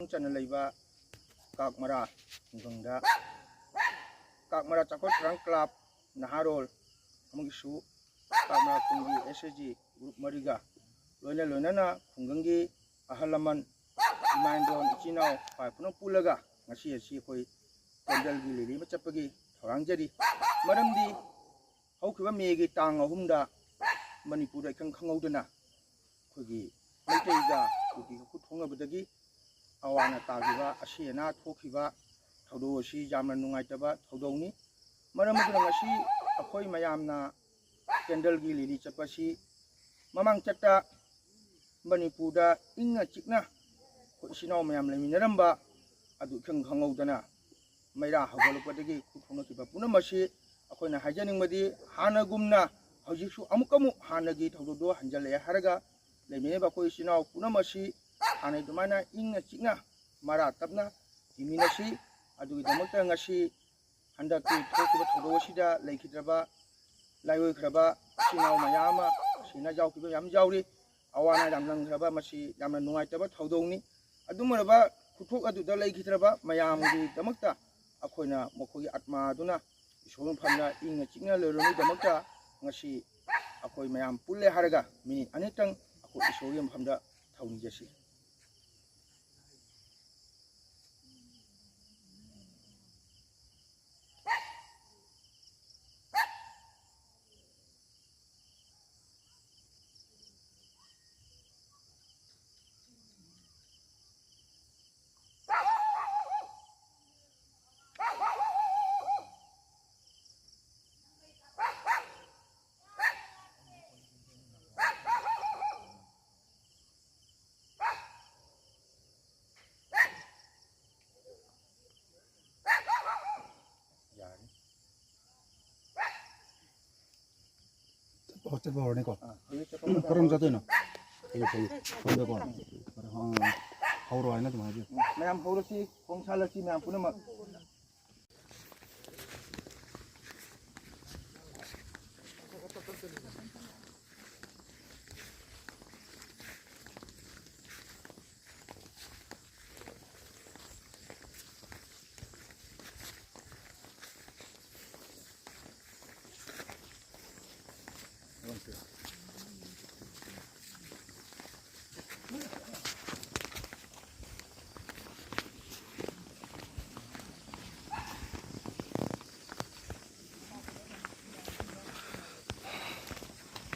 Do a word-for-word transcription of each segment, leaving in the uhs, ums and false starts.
ꯆꯟꯅ ꯂꯩꯕ ꯀꯥꯛꯃꯔꯥ ꯈꯨꯡꯒꯪꯗ ꯀꯥꯛꯃꯔꯥ ꯆꯥꯎꯈꯠ ꯊꯧꯔꯥꯡ ꯀ꯭ꯂꯕ ꯅꯍꯥꯔꯣꯜ ꯑꯃꯒꯤꯁꯨ ꯀꯥꯛꯃꯔꯥ ꯈꯨꯟꯒꯤ ꯑꯦꯁ ꯑꯦꯁ ꯖꯤ ꯒ꯭ꯔꯨꯞ ꯃꯔꯤꯒ ꯂꯣꯏꯅ ꯂꯣꯏꯅꯅ ꯈꯨꯡꯒꯪꯒꯤ ꯑꯍꯜ ꯂꯃꯟ, ꯏꯃꯥ ꯏꯟꯗꯣꯟ, ꯏꯆꯤꯟ ꯏꯅꯥꯎ ꯄꯥꯏ ꯄꯨꯝꯅꯃꯛ ꯄꯨꯜꯂꯒ ꯉꯁꯤ ꯑꯁꯤ ꯑꯩꯈꯣꯏ ꯀꯦꯟꯗꯜꯒꯤ ꯔꯦꯂꯤ ꯑꯃ ꯆꯠꯄꯒꯤ ꯊꯧꯔꯥꯡꯖꯔꯤ꯫ ꯃꯔꯝꯗꯤ ꯍꯧꯈꯤꯕ ꯃꯦꯒꯤ ꯇꯥꯡ ꯑꯍꯨꯝꯗ ꯃꯅꯤꯄꯨꯔꯗ ꯏꯈꯪ ꯈꯪꯍꯧꯗꯅ ꯑꯩꯈꯣꯏꯒꯤ ꯃꯩꯇꯩꯒ ꯀꯨꯀꯤꯒ ꯈꯨꯠ ꯊꯣꯛꯅꯕꯗꯒꯤ ꯑꯋꯥ ꯑꯅꯥ ꯇꯥꯈꯤꯕ, ꯑꯁꯤ ꯑꯅꯥ ꯊꯣꯛꯈꯤꯕ ꯊꯧꯗꯣꯛ ꯑꯁꯤ ꯌꯥꯝꯅ ꯅꯨꯡꯉꯥꯏꯇꯕ ꯊꯧꯗꯣꯛꯅꯤ꯫ ꯃꯔꯝ ꯑꯗꯨꯅ ꯉꯁꯤ ꯑꯩꯈꯣꯏ ꯃꯌꯥꯝꯅ ꯀꯦꯟꯗꯜꯒꯤ ꯔꯦꯂꯤ ꯆꯠꯄ ꯑꯁꯤ ꯃꯃꯥꯡ ꯆꯠꯇ ꯃꯅꯤꯄꯨꯔꯗ ꯏꯪꯅ ꯆꯤꯛꯅ ꯑꯩꯈꯣꯏ ꯏꯆꯤꯟ ꯏꯅꯥꯎ ꯃꯌꯥꯝ ꯂꯩꯃꯤꯟꯅꯔꯝꯕ ꯑꯗꯨ ꯏꯈꯪ ꯈꯪꯍꯧꯗꯅ ꯃꯩꯔꯥ ꯍꯧꯒꯠꯂꯛꯄꯗꯒꯤ ꯈꯨꯠ ꯊꯣꯛꯅꯈꯤꯕ ꯄꯨꯝꯅꯃꯛ ꯑꯁꯤ ꯑꯩꯈꯣꯏꯅ ꯍꯥꯏꯖꯅꯤꯡꯕꯗꯤ ꯍꯥꯟꯅꯒꯨꯝꯅ ꯍꯧꯖꯤꯛꯁꯨ ꯑꯃꯨꯛꯀ ꯑꯃꯨꯛ ꯍꯥꯟꯅꯒꯤ ꯊꯧꯗꯣꯛꯇꯣ ꯍꯟꯖꯜꯂꯛꯑꯦ ꯍꯥꯏꯔꯒ ꯂꯩꯃꯤꯟꯅꯔꯤꯕ ꯑꯩꯈꯣꯏ ꯏꯆꯤꯟ ꯏꯅꯥꯎ ꯄꯨꯝꯅꯃꯛ ꯑꯁꯤ ꯍꯥꯟꯅ ꯑꯗꯨꯃꯥꯏꯅ ꯏꯪꯅ ꯆꯤꯛꯅ ꯃꯔꯥ ꯇꯞꯅ ꯍꯤꯡꯃꯤꯟꯅꯁꯤ꯫ ꯑꯗꯨꯒꯤꯗꯃꯛꯇ ꯉꯁꯤ ꯍꯟꯗꯛꯀꯤ ꯊꯣꯛꯈꯤꯕ ꯊꯧꯗꯣꯛ ꯑꯁꯤꯗ ꯂꯩꯈꯤꯗ꯭ꯔꯕ, ꯂꯥꯏꯑꯣꯏꯈ꯭ꯔꯕ ꯏꯆꯤꯟ ꯏꯅꯥꯎ ꯃꯌꯥꯝ ꯑꯃ ꯁꯤꯅ ꯌꯥꯎꯈꯤꯕ ꯌꯥꯝ ꯌꯥꯎꯔꯤ꯫ ꯑꯋꯥ ꯑꯅꯥ ꯌꯥꯝ ꯅꯪꯈ꯭ꯔꯕ, ꯃꯁꯤ ꯌꯥꯝꯅ ꯅꯨꯡꯉꯥꯏꯇꯕ ꯊꯧꯗꯣꯛꯅꯤ꯫ ꯑꯗꯨꯝ ꯑꯣꯏꯔꯕ ꯈꯨꯊꯣꯛ ꯑꯗꯨꯗ ꯂꯩꯈꯤꯗ꯭ꯔꯕ ꯃꯌꯥꯝꯒꯤꯗꯃꯛꯇ ꯑꯩꯈꯣꯏꯅ ꯃꯈꯣꯏꯒꯤ ꯑꯥꯠꯃꯥꯗꯨꯅ ꯏꯁꯣꯔꯒꯤ ꯃꯐꯝꯗ ꯏꯪꯅ ꯆꯤꯛꯅ ꯂꯩꯔꯨꯅꯕꯒꯤꯗꯃꯛꯇ ꯉꯁꯤ ꯑꯩꯈꯣꯏ ꯃꯌꯥꯝ ꯄꯨꯜꯂꯦ ꯍꯥꯏꯔꯒ ꯃꯤꯅꯤꯠ ꯑꯅꯤꯇꯪ ꯑꯩꯈꯣꯏ ꯏꯁꯣꯔꯒꯤ ꯃꯐꯝꯗ ꯊꯧꯅꯤꯖꯁꯤ꯫ ꯌꯥꯔꯅꯤ꯫ ꯆꯠꯄ ꯍꯧꯔꯅꯤꯀꯣ꯫ ꯑꯥ, ꯍꯧꯖꯤꯛ ꯆꯠꯄ ꯍꯧꯔꯅꯤ꯫ ꯀꯔꯣꯝ ꯆꯠꯇꯣꯏꯅꯣ? ꯍꯧꯖꯤꯛ, ꯍꯧꯖꯤꯛ꯫ ꯁꯣꯝꯗꯀꯣ꯫ ꯑꯥ, ꯍꯧꯔꯣ ꯍꯥꯏꯅ ꯑꯗꯨꯝ ꯍꯥꯏꯕꯤꯌꯨ꯫ ꯃꯌꯥꯝ ꯍꯧꯔꯁꯤ, ꯈꯣꯡ ꯁꯥꯜꯂꯁꯤ ꯃꯌꯥꯝ ꯄꯨꯝꯅꯃꯛ꯫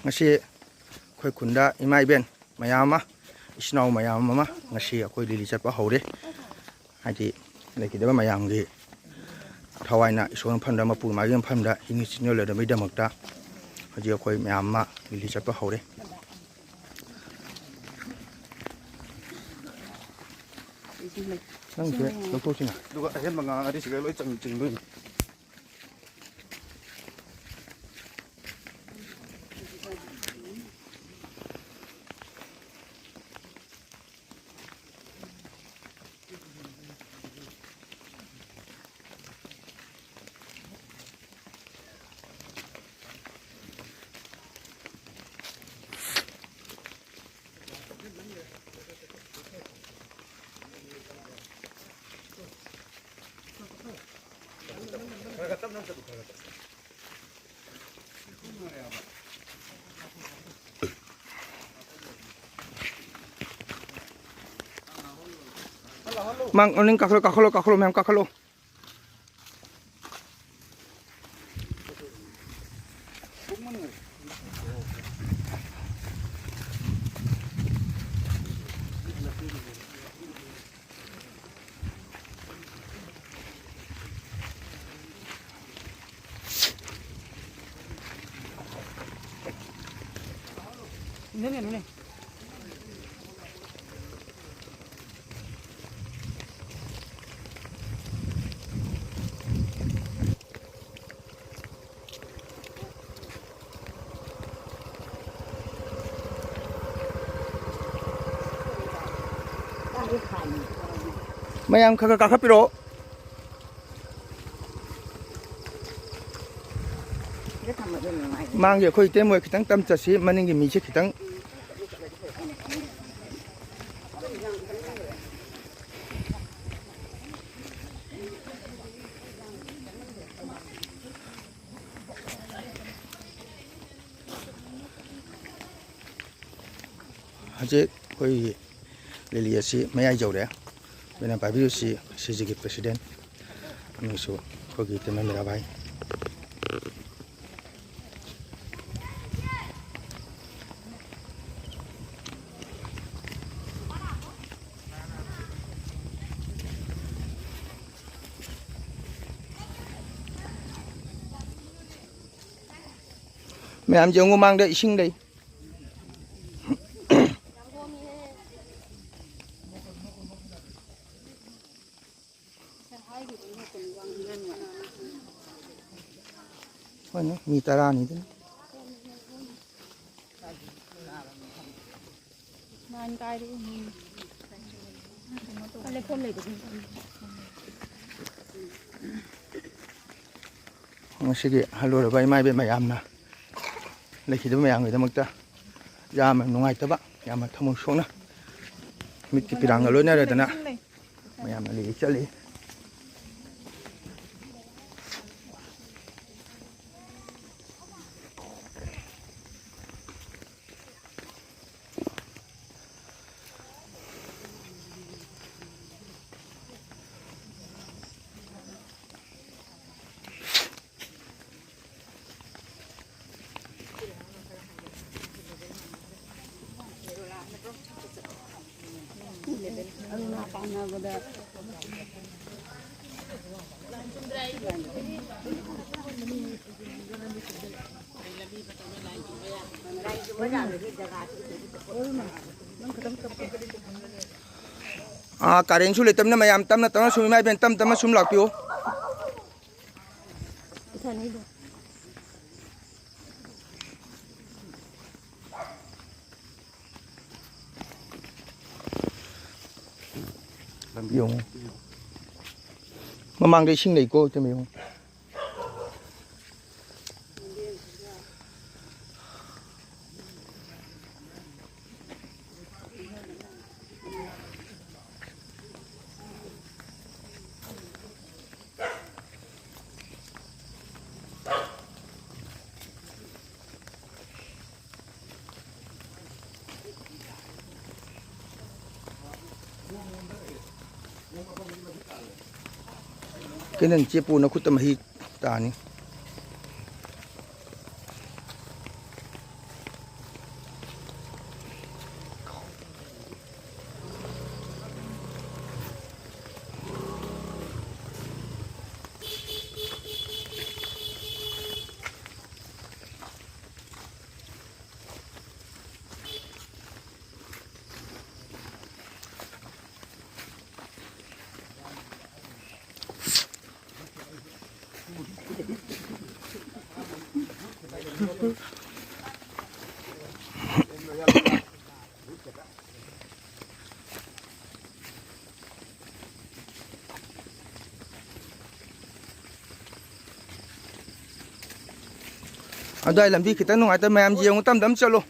ꯉꯁꯤ ꯑꯩꯈꯣꯏ ꯈꯨꯟꯗ ꯏꯃꯥ ꯏꯕꯦꯟ ꯃꯌꯥꯝ ꯑꯃ, ꯏꯆꯤꯟ ꯏꯅꯥꯎ ꯃꯌꯥꯝ ꯑꯃ ꯉꯁꯤ ꯑꯩꯈꯣꯏ ꯂꯤꯂꯤ ꯆꯠꯄ ꯍꯧꯔꯦ꯫ ꯍꯥꯏꯗꯤ ꯂꯩꯈꯤꯗꯕ ꯃꯌꯥꯝꯒꯤ ꯊꯋꯥꯏꯅ ꯏꯁꯣꯔ ꯃꯐꯝꯗ, ꯃꯄꯨ ꯃꯥꯒꯤ ꯃꯐꯝꯗ ꯍꯤꯡ ꯆꯤꯟꯅ ꯂꯩꯅꯕꯒꯤꯗꯃꯛꯇ ꯍꯧꯖꯤꯛ ꯑꯩꯈꯣꯏ ꯃꯌꯥꯝ ꯑꯃ ꯂꯤꯂꯤ ꯆꯠꯄ ꯍꯧꯔꯦ꯫ ꯅꯪꯁꯦ ꯂꯧꯊꯣꯛꯁꯤꯅ꯫ ꯑꯗꯨꯒ ꯑꯍꯦꯟꯕ ꯉꯥꯡꯉꯗꯤ ꯁꯤꯗ ꯂꯣꯏ ꯆꯪ-, ꯆꯤꯡꯗꯣꯏꯅꯤ꯫ ꯃꯥꯡ, ꯃꯅꯤꯡ ꯀꯥꯈꯠꯂꯣ, ꯀꯥꯈꯠꯂꯣ, ꯀꯥꯈꯠꯂꯣ, ꯃꯌꯥꯝ ꯀꯥꯈꯠꯂꯣ꯫ ꯃꯌꯥꯝ ꯈꯔ ꯈꯔ ꯀꯥꯈꯠꯄꯤꯔꯛꯑꯣ꯫ ꯃꯥꯡꯒꯤ ꯑꯩꯈꯣꯏ ꯏꯇꯩꯃ ꯍꯣꯏ ꯈꯤꯇꯪ ꯇꯝ ꯆꯠꯁꯤ, ꯃꯅꯤꯡꯒꯤ ꯃꯤꯁꯦ ꯈꯤꯇꯪ꯫ ꯍꯧꯖꯤꯛ ꯑꯩꯈꯣꯏꯒꯤ ꯂꯤꯂꯤ ꯑꯁꯤ ꯃꯌꯥꯏ ꯌꯧꯔꯦ꯫ ꯑꯗꯨꯅ ꯄꯥꯏꯕꯤꯔꯤꯁꯤ ꯁꯤ ꯖꯤꯒꯤ president ꯑꯃꯁꯨ ꯑꯩꯈꯣꯏꯒꯤ ꯇꯦꯝꯕ ꯃꯤꯔꯥꯕꯥꯏ꯫ ꯃꯌꯥꯝ ꯌꯦꯡꯉꯨ, ꯃꯥꯡꯗ ꯏꯁꯤꯡ ꯂꯩ꯫ ꯍꯣꯏꯅꯦ, ꯃꯤ ꯇꯔꯥꯅꯤꯗꯨꯅ꯫ ꯉꯁꯤꯒꯤ ꯍꯜꯂꯨꯔꯕ ꯏꯃꯥ ꯏꯕꯦꯟ ꯃꯌꯥꯝꯅ ꯂꯩꯈꯤꯗꯕ ꯃꯌꯥꯝꯒꯤꯗꯃꯛꯇ ꯌꯥꯝꯅ ꯅꯨꯡꯉꯥꯏꯇꯕ, ꯌꯥꯝꯅ ꯊꯃꯣꯏ ꯁꯣꯛꯅ ꯃꯤꯠꯀꯤ ꯄꯤꯔꯥꯡꯒ ꯂꯣꯏꯅꯔꯗꯅ ꯃꯌꯥꯝꯅ ꯂꯤꯔꯤ ꯆꯠꯂꯤ꯫ ꯑꯥ, ꯀꯔꯦꯟꯁꯨ ꯂꯩꯇꯕꯅ ꯃꯌꯥꯝ ꯇꯞꯅ ꯇꯞꯅ ꯁꯨꯝ, ꯏꯃꯥ ꯏꯕꯦꯟ, ꯇꯞ ꯇꯞꯅ ꯁꯨꯝ ꯂꯥꯛꯄꯤꯌꯨ꯫ ꯂꯝꯕꯤ ꯌꯦꯡꯉꯨ꯫ ꯃꯃꯥꯡꯗ ꯏꯁꯤꯡ ꯂꯩꯀꯣ, ꯏꯇꯩꯃ ꯌꯦꯡꯉꯨ꯫ ꯀꯦꯅꯦꯟ ꯆꯦꯞꯄꯨ, ꯅꯈꯨꯠꯇ ꯃꯍꯤ ꯇꯥꯅꯤ꯫ ꯑꯗꯥꯏ ꯂꯝꯕꯤ ꯈꯤꯇꯪ ꯅꯨꯡꯉꯥꯏꯇ, ꯃꯌꯥꯝ ꯌꯦꯡꯉꯨ, ꯇꯝ ꯇꯝ ꯆꯠꯂꯨ꯫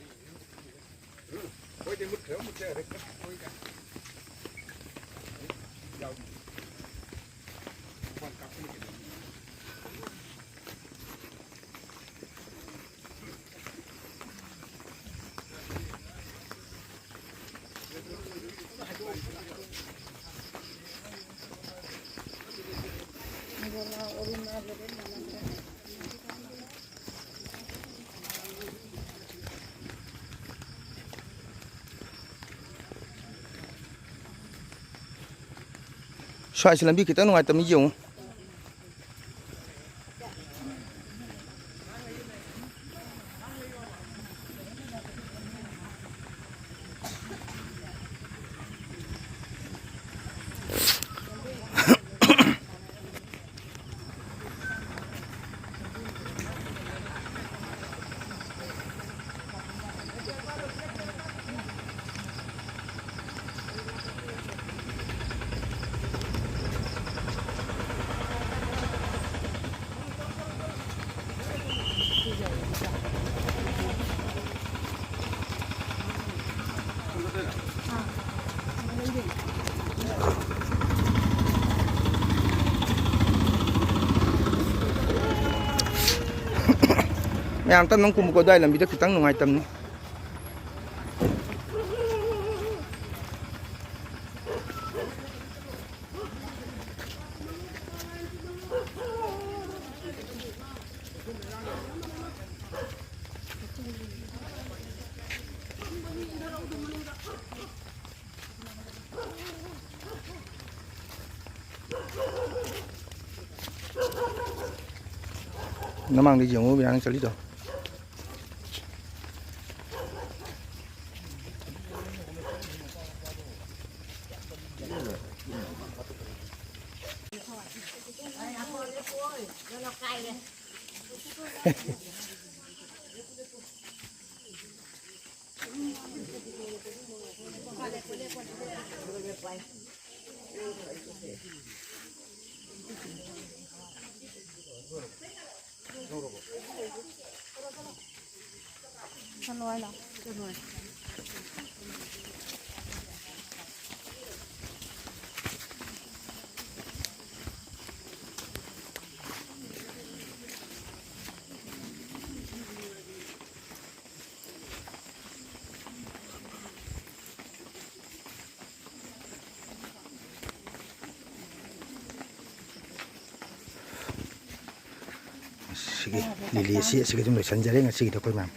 ꯁ꯭ꯋꯥꯏꯁꯤ ꯂꯝꯕꯤ ꯈꯤꯇꯪ ꯅꯨꯡꯉꯥꯏꯇꯕꯅꯤ, ꯌꯦꯡꯉꯨ꯫ ꯃꯌꯥꯝ ꯇꯞꯅ ꯀꯨꯝꯃꯨꯀꯣ, ꯑꯗꯨꯋꯥꯏ ꯂꯝꯕꯤꯗ ꯈꯤꯇꯪ ꯅꯨꯡꯉꯥꯏꯇꯕꯅꯤ꯫ ꯅꯃꯥꯡꯗ ꯌꯦꯡꯉꯨ, ꯃꯌꯥꯝ ꯆꯠꯂꯤꯗꯣ꯫ ꯁꯤꯒꯤ ꯂꯤꯂꯤ ꯑꯁꯤ ꯑꯁꯤꯒ ꯑꯗꯨꯝ ꯂꯣꯏꯁꯤꯟꯖꯔꯦ ꯉꯁꯤꯒꯤꯗꯤ ꯑꯩꯈꯣꯏ ꯃꯌꯥꯝ꯫